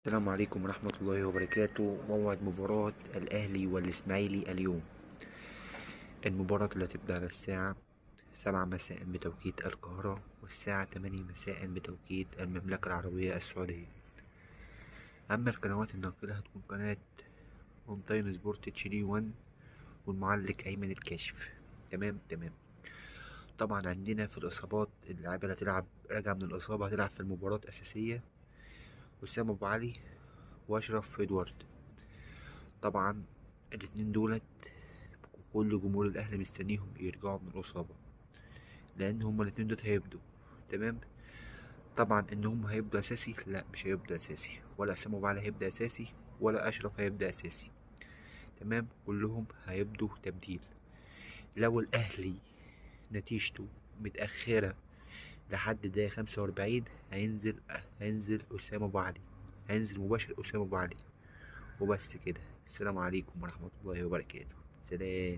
السلام عليكم ورحمة الله وبركاته. موعد مباراة الأهلي والإسماعيلي اليوم، المباراة اللي هتبدأ على الساعة 7 مساء بتوقيت القاهرة والساعة 8 مساء بتوقيت المملكة العربية السعودية. أما القنوات الناقلة هتكون قناة أون تايم سبورت HD 1 والمعلق أيمن الكاشف. تمام تمام. طبعا عندنا في الإصابات اللاعيبة اللي هتلعب راجعة من الإصابة هتلعب في المباراة أساسية وسام أبو علي وأشرف إدوارد. طبعا الاتنين دولت كل جمهور الأهلي مستنيهم يرجعوا من الإصابة، لأن هما الاتنين دولت هيبدوا. تمام. طبعا إن هما هيبدوا أساسي؟ لا، مش هيبدوا أساسي، ولا وسام أبو علي هيبدأ أساسي ولا أشرف هيبدأ أساسي. تمام، كلهم هيبدوا تبديل. لو الأهلي نتيجته متأخرة لحد دقيقة 45 هينزل أسامة أبو علي، هينزل مباشر أسامة أبو علي وبس كده. السلام عليكم ورحمة الله وبركاته. سلام.